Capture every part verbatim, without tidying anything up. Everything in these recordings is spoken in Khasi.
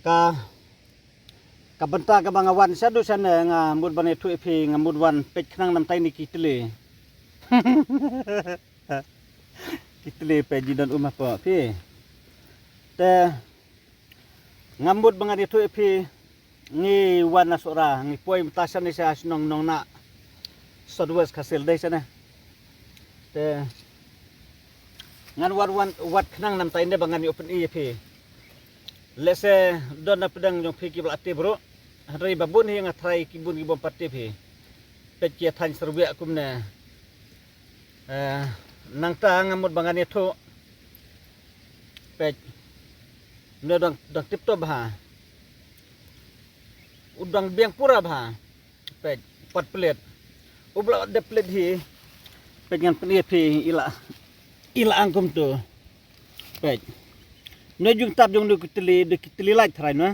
Ka ka bynta kaba nga wan shaduh shane nga mut ban ïathuh ïa phi, nga mut wan peit khnang namar ine ki tylli. Ki tylli peit ji don um hapoh phi. Te nga mut ba ngan ïathuh ïa phi, ngi wan na Sohra, ngi poi mynta shane sha shnong Nongnah, South West Khasi Hills dei shane. Te ngan wan wan wat khnang namar ine ba ngan ïoh pyni ïa phi. Lehse don na pdeng jong phi kiba la tip ruh. Hynrei ba bun hi nga tharai ki bun ki bym pat tip hi. Peit ki ïa thaiñ syrwiah kumne. Eh, nangta nga mut ba ngan ïathuh. Peit. Une u dang, dang tip top bha. U dang biang pura bha. Peit, pat plet. U ba la dep plet hi. Peit ngan pyni ïa phi i la, i la ang kumto. Peit. Une u jingtap jong une u ki tylli, dei ki tylli lait tharai noh.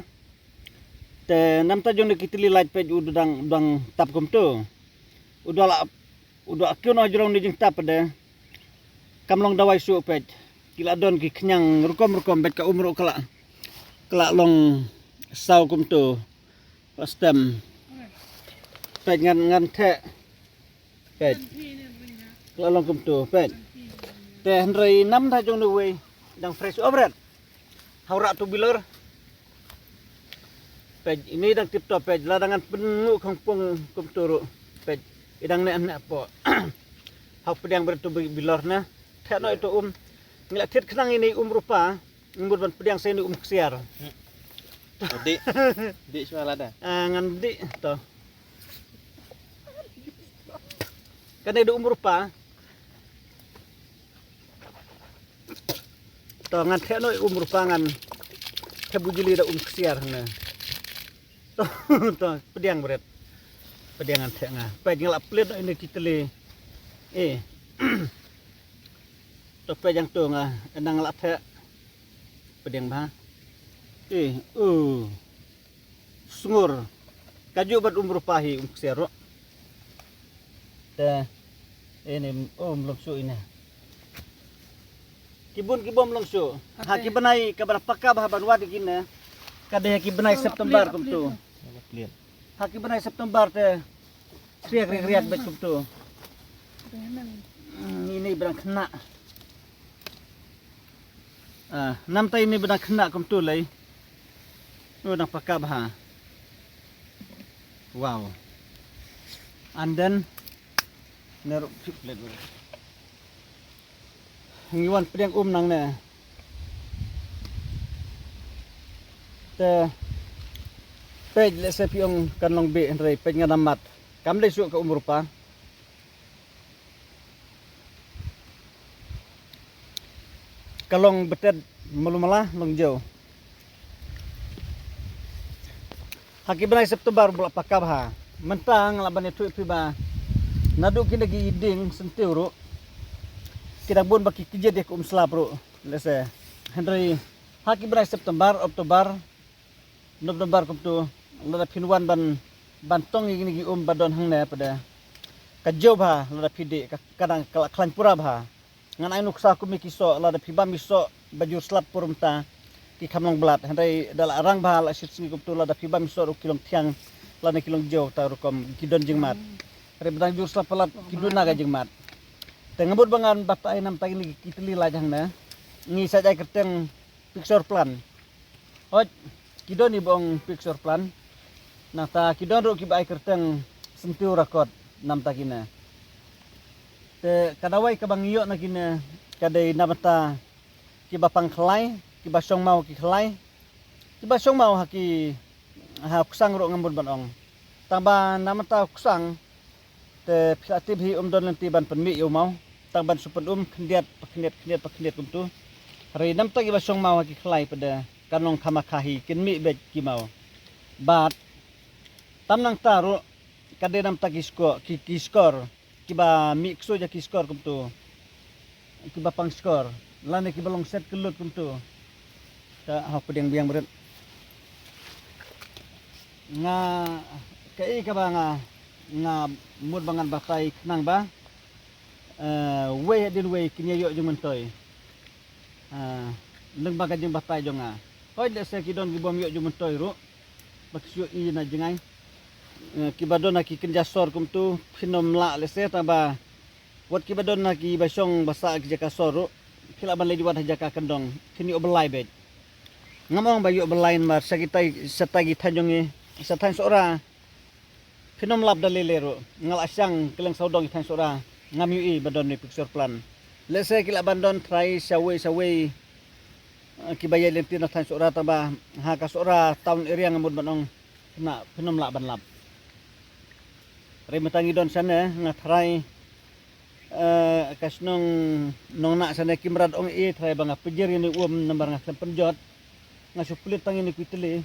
Te namar jong une u ki tylli lait peit u dang, dang tap kumto. U da la, u da kiew noh jrong une u jingtap de. Kam long dawai shuh peit. Ki la don ki khñiang rukom rukom peit, ka um ruh ka la, ka la long saw kumto. Pas tem. Peit ngan, ngan theh. Peit. Ka la long kumto peit. Te hynrei namar jong une uwei dang fresh, oh bret. Hawra tu bilor. Peit, ine dang tip top peit, lada ngan pynguh khongpong kumto ruh. Peit, i dang neh neh hapoh. Haw pdiang bret tu bi-, bilor ne. Theh noh ito um. Ngi la thied khnang ine i um rupa. Ngi mut ban pdiang sa ine i um ksiar. Dih. Dih shuwa lada. Ah, ngan dih to. Kane da um rupa. To ngan theh noh i um rupa, ngan theh bujli da um ksiar hangne. To, to pdiang bret. Pdiang ngan theh nga. Peit nga la plet noh ine ki tylli. Eh. To peit jang to nga, nang la theh. Pdiang bha. Eh, uh. Sngur. Kajuh bad um rupa hi um ksiar ruh. Te ine um long shuh ine. Ki bun ki bym long shuh. Ha ki bnai kaba da paka bha ban wad ïa kine. Ka dei ha ki bnai September kumto. Ha ki bnai September te riak riak riak bad kumto. Hmm, ine ba dang khynnah. Ah, namar ine ba dang khynnah kumto lei. Ba dang paka bha. Wow. And then ne ruh phi plet bha. Ngi wan pdiang um nangne. Te peit lehse phi ong kan long bih hynrei peit nga namat. Kam dei shuh ka um rupa. Ka long betet malu mala long jew. Ha ki bnai September ba la paka bha. Mynta nga lah ban ïathuh ïa phi ba naduh kine ki dieng syntiew ruh ki dang bun ba ki kjit ïa ka um slap ruh. Lehse hynrei ha ki bnai September, October, November kumto, lada phin wan ban, ban tong ïa kine ki um ba don hangne pat de ka jew bha, lada phi dih ka, ka dang ka la khlaiñ pura bha. Ngan ai nuksa kum ïa ki soh, lada phi bam ïa ki soh ba jur slap pura mynta ki kham long blad. Hynrei da la rang bha la shit sngi kumto, lada phi bam ïa ki soh ruh ki long thiang lane ki long jew, ta rukom ki don jingmad. Hynrei ba dang jur slap palat ki duna ka jingmad. Te nga mut ba ngan batai namar ta kine ki tylli lait hangne. Ngi sa ai kyrteng picture plan. Hooid, ki don i ba ong picture plan. Nangta ki don ruh kiba ai kyrteng syntiew rakot namar ta kine. Te ka dawai kaba ngi ïoh na kine ka dei namar ta kiba pang khlai, kiba shong maw ki khlai, kiba shong maw ha ki, ha u ksang ruh nga mut ban ong. Tang ba namar ta u ksang te phi la tip hi, um don lynti ban pynmih ïa u maw. Tang ban shu pynum khyndiat pa khyndiat, khyndiat pa khyndiat kumto. Hynrei namar ta kiba shong maw ha ki khlai pat de kan long kham kha hi, kin mih beit ki maw. Bad tam nangta ruh ka dei namar ta ki skor, ki, ki skor kiba mih ksuid ha ki skor kumto. Kiba pang skor lane kiba long set kyllut kumto. Te hok pdiang biang bret. Nga, kaei kaba nga, nga mut ba ngan batai khnang ba, eh, wei hadien wei kin ïa ïoh jingmyntoi. Ah, lyngba ka jingbatai jong nga. Hoi, lehse ki don ki bym ïoh jingmyntoi ruh ba ki shu ïohi na jngai. Eh, kiba don ha ki kynja sor kumtu phin ym lah lehse, tangba wat kiba don ha kiba shong ba sah ki jaka sor ruh, phi lah ban leit wad ha jaka kyndong, phin ïoh byllai beit. Ngam ong ba ïoh byllai namar sha kitai, shatai ki thaiñ jong ngi, sha thaiñ Sohra, phin ym lap da lei lei ruh. Nga la shang kylleng sawdong ki thaiñ Sohra, ngam ïohi ba don ne picture plan. Lehse ki lah ban don trai shawei shawei, eh, kiba ïaid lynti na thaiñ Sohra, tangba ha ka Sohra town area nga mut ban ong, phin ym lah ban lap. Hynrei mynta ngi don shane, nga trai, eh, ka shnong Nongnah shane, ki mrad ong ei, trai ba nga pynjur ïa une um namar nga khlem pynjot. Nga shu plie tang ïa une u tylli.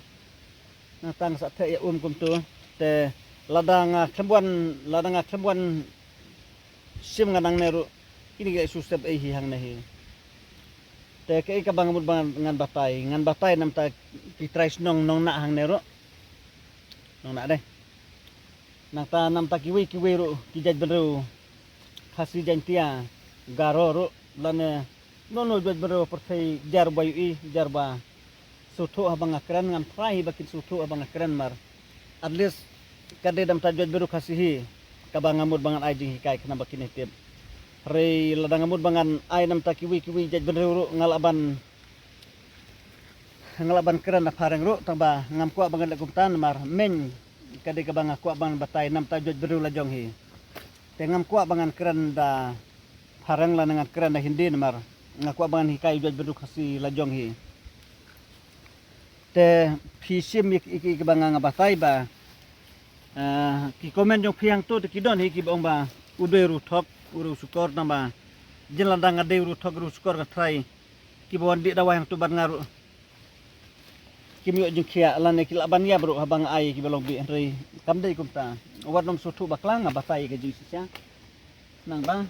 Nangta nga sa theh ïa um kumtu. Te lada nga khlem wan, lada nga khlem wan shim nga nangne ruh, kine ki la shu sep ei hi hangne hi. Te kaei kaba nga mut ba ngan, ngan batai, ngan batai namta ki trai shnong Nongnah hangne ruh. Nongnah de. Nangta namta kiwei kiwei ruh ki jaitbynriew Khasi, Jaintia, Garo ruh, lane nono jaitbynriew pyrthei, jar ba ïohi, jar ba sngewthuh haba nga kren, ngam trai hi ba kin sngewthuh haba nga kren namar at least ka dei namta jaitbynriew Khasi hi kaba nga mut ba ngan ai jinghikai khnang ba kin ïa tip. Hynrei lada nga mut ba ngan ai namta kiwei kiwei jaitbynriew ruh, nga lah ban, nga lah ban kren da phareng ruh, tangba ngam kwah ba ngan leh kumta namar mynta ka dei kaba nga kwah ba ngan batai namta jaitbynriew la jong hi. Te ngam kwah ba ngan kren da phareng lane ngan kren da Hindi namar nga kwah ba ngan hikai jaitbynriew Khasi la jong hi. Te phi shim ïa ki, ïa ki, ïa kiba nga, nga batai ba, eh, ki comment jong phi hangto te ki don hi kiba ong ba u dei u riewthok, u riewshukor, tangba jin lada nga dei u riewthok, u riewshukor, nga trai, kiba wan dih dawai hangto bad nga ruh kim ïoh jingkhiah lane ki lah ban ïap ruh haba nga ai ïa kiba long bih, hynrei kam dei kumta. Wat nym sngewthuh bakla, nga batai ïa ka jingshisha. Nangba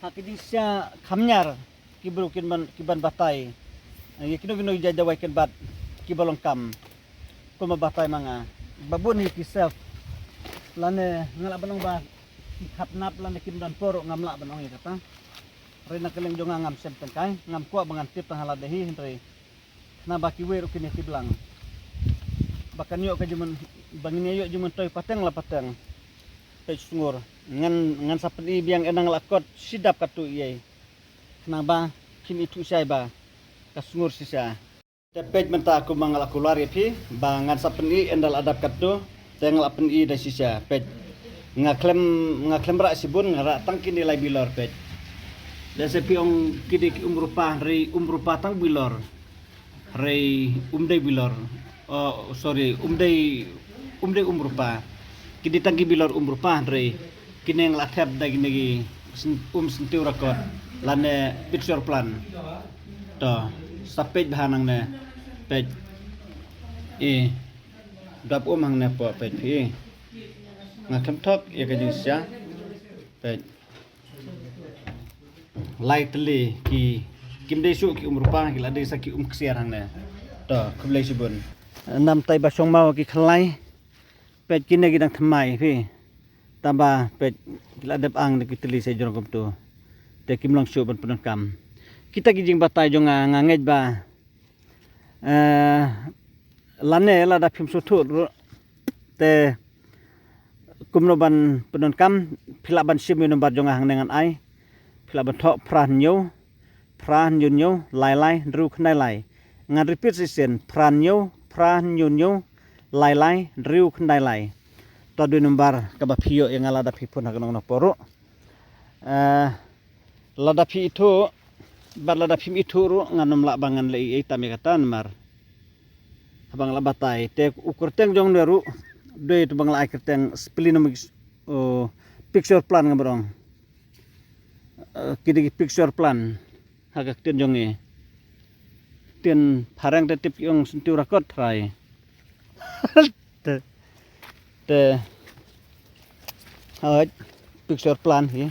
ha ka jingshisha kham ñiar ki briew kin ban, ki ban batai ïa kino kino ki jait dawai kin bat kiba long kam. Kumba batai ma nga, ba bun hi ki sep lane nga lah ban ong ba ki khatnap lane kim don por ruh, ngam lah ban ong ïa kata. Hynrei na ka liang jong nga ngam shem tyngkai, ngam kwah ba ngan tip tang ha lade hi, hynrei khnang ba kiwei ruh kin ïa tip lang ba kan ïoh ka jingmyn, ba ngin ïa ïoh jingmyntoi pateng la pateng. Peit, sngur, ngan, ngan sa pyni biang, ynda nga la kot shi dap katto ei, khnang ba kin ithuh shai ba ka sngur shisha. Te peit mynta kumba nga la kular ïa phi ba ngan sa pyni ynda la dap katto, te nga la pyni da shisha. Peit, nga khlem, nga khlem rah shibun, nga rah tang kine lai bilor. Peit, lehse phi ong ki dei ki um rupa, hynrei um rupa tang bilor. Hynrei um dei bilor. Oh, sorry, um dei, um dei um rupa. Ki dei tang ki bilor um rupa, hynrei kine nga la thep da kine ki syn-, um syntiew rakot lane picture plan. To, sa peit bha nangne. Peit. E, dap um hangne, peit phi. Nga khlem thok ïa ka jingshisha. Peit. Lai tylli ki, kim dei shuh ki um rupa, ki la dei sa ki um ksiar hangne. To, khublei shibun. Namtai ba shong maw ki khlai. Peit, kine ki dang thymmai phi. Tangba peit, ki la dep ang da ki tylli sha jrong kumto. Te kim long shuh ban pyndonkam. Kita ki jingbatai jong nga, nga ngeit ba, eh, lane lada phim sngewthuh ruh, te kumno ban pyndonkam? Phi lah ban shim ïa u number jong nga hangne, ngan ai. Phi lah ban thoh phra hynñiew, phra hynñiew hynñiew, lai lai, hynriew khyndai lai. Ngan repeat shisien, phra hynñiew, phra hynñiew hynñiew, lai lai, hynriew khyndai lai. To dei u number kaba phi ïoh ïa nga lada phi phone ha kano kano por ruh. Eh, lada phi ithuh bad lada phim ithuh ruh, ngan ym lah ba ngan leh ei ei tam ïa kata namar haba nga la batai, te u kyrteng jong une ruh dei uto ba nga la ai kyrteng Spelling Number, oh, Picture Plan, nga mut ong. Eh, ki dei ki picture plan ha ka ktien jong ngi. Ktien phareng te tip ki ong syntiew rakot, trai. Te, te, hooid, picture plan hi.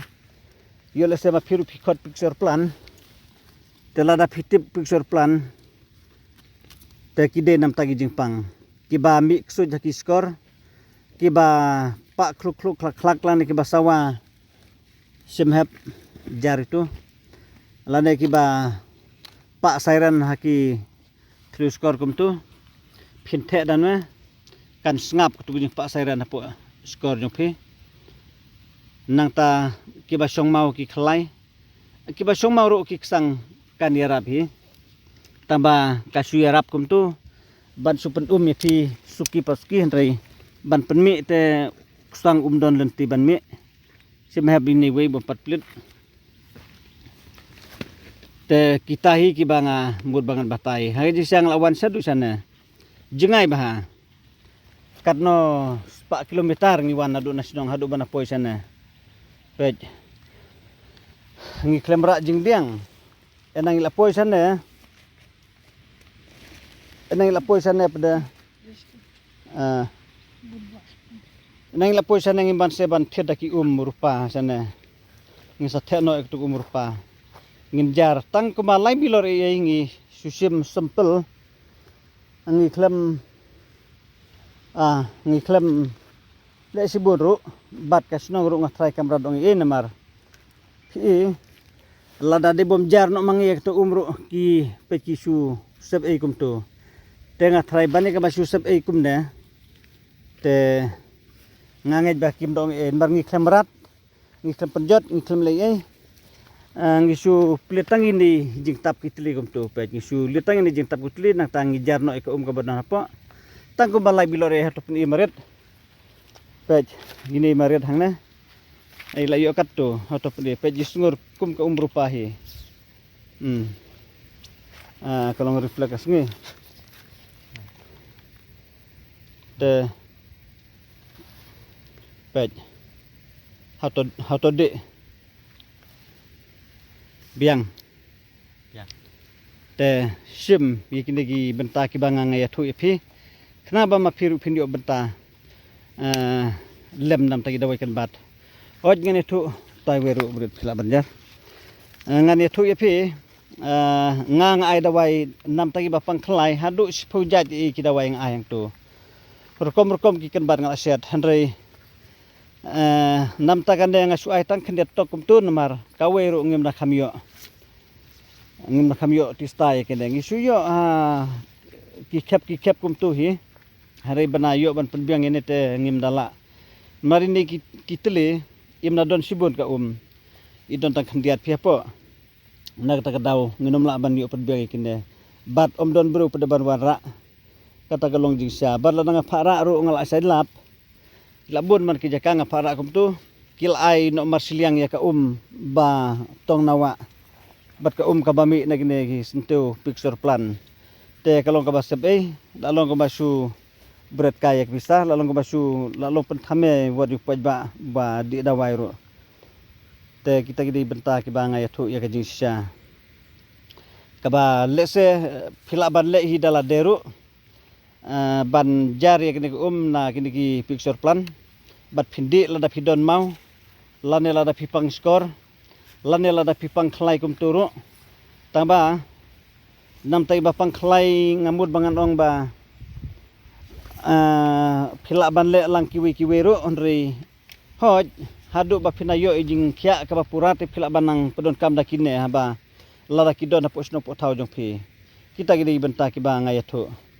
Ïoh lehse ma phi ruh phi khot picture plan. Te lada phi tip picture plan, te ki dei namta ki jingpang. Kiba mih ksuid ha ki shkor, kiba pah khluk khluk khlak khlak lane kiba sawa shim hep jar itu, lane kiba pah siren ha ki Thliew skor kumtu. Phin theh dan me. Kan sngap katu ka jingpah sairan hapoh skor jong phi. Nangta kiba shong maw ki khlai. Kiba shong maw ruh ki ksang kan ïarap hi. Tangba ka shu ïarap kumtu. Ban shu pyn-um ïa phi suki pa suki hynrei ban pynmih te ksang um don lynti ban mih. Sim hap ine wei bym pat plit. Te kita hi kiba nga mut ba ngan batai. Ha ka jingshisha nga la wan shaduh shane. Jngai bha. Katno spah kilometer ngi wan naduh na shnong haduh ban poi shane. Peit. Ngi khlem rah jingbiang. Ena ngi la poi shane. Ena ngi la poi shane pde. Ah. Ena ngi la poi shane ngim ban se ban thied da ki um rupa shane. Ngi sa theh noh ïa katu um rupa. Ngin jar tang kumba lai bilor ei ei ngi shu shim simple. Ngi khlem, ah, ngi khlem leh shibun ruh bad ka shnong ruh nga trai kamra dong ei namar. Phi lada dei bym jar noh ma ngi ïa katu um ruh ki peit ki shu sep ei kumtu. Te nga trai ban ïa kaba shu sep ei kumne. Te nga ngeit ba kim dong ei namar ngi khlem rat. Ngi khlem pynjot, ngi khlem leh ei. Ah, ngi shu plie tang ine jingtap ki tli kumtu peit ngi shu lie tang ine jingtap ki tli nangta ngi jar noh ïa ka um kaba don hapoh. Tang kumba lai bilor ei hato pyn-i marit. Peit ine marit hangne. Ei la ïoh katto hato pyn-i peit jisngur kum ka um rupa hi. Hmm. Ah, ka long reflect ka sngi. Te peit. Hato hato de. Biang. Biang. Te shim ïa kine ki bynta kiba nga nga ïathuh ïa phi. Khnang ba ma phi ruh phin ïoh bynta. Eh, lem namta ki dawai kan bat. Oj ngan ïathuh tai wei ruh brit phi lah ban jar. Eh, ngan ïathuh ïa phi. Eh, nga nga ai dawai namta kiba pang khlai haduh shiphew jait ïa ki dawai nga ai hangtu. Rukom rukom ki kan bat nga la shet hynrei. Eh, namta kane nga shu ai tang khyndiat tok kumtu namar kawei ruh ngim da kham ïoh. Ngim da kham ïoh tista ïa kane ngi shu ïoh, ah, ki khep ki khep kumtu hi. Hynrei bana ïoh ban pynbiang ïa ne te ngim da lah. Namar ine ki, ki tli im da don shibun ka um. I don tang khyndiat phi hapoh. Na kata ka daw nginym lah ban ïoh pynbiang ïa kine. Bad ym don briew pat ban wanrah. Kata ka long jingshisha bad lada nga phah rah ruh nga lah shai lap. Ki la bun man ki jaka nga phah rah kumtu ki la ai noh marsiliang ïa ka um ba tong na wah bad ka um kaba mih na kine ki syntiew picture plan. Te ka long kaba sep ei la long kaba shu bret kai ïa ka pisa la long kaba shu la long pynthame wat ïa u paidbah ba dih dawai ruh. Te kita ki dei bynta kiba nga ïathuh ïa ka jingshisha. Kaba lehse phi lah ban leh hi da lade ruh. Eh, ban jar ïa kine ki um na kine ki picture plan. Bad phin dih lada phi don maw. Lane lada phi pang skor. Lane lada phi pang khlai kumtu ruh. Tangba namta iba pang khlai nga mut ba ngan ong ba, eh, phi lah ban leh lang kiwei kiwei ruh hynrei hooid haduh ba phin ïoh i jingkhiah kaba pura te phi lah ban nang pyndonkam da kine haba lada ki don hapoh shnong poh thaw jong phi. Kita ki dei bynta kiba nga ïathuh.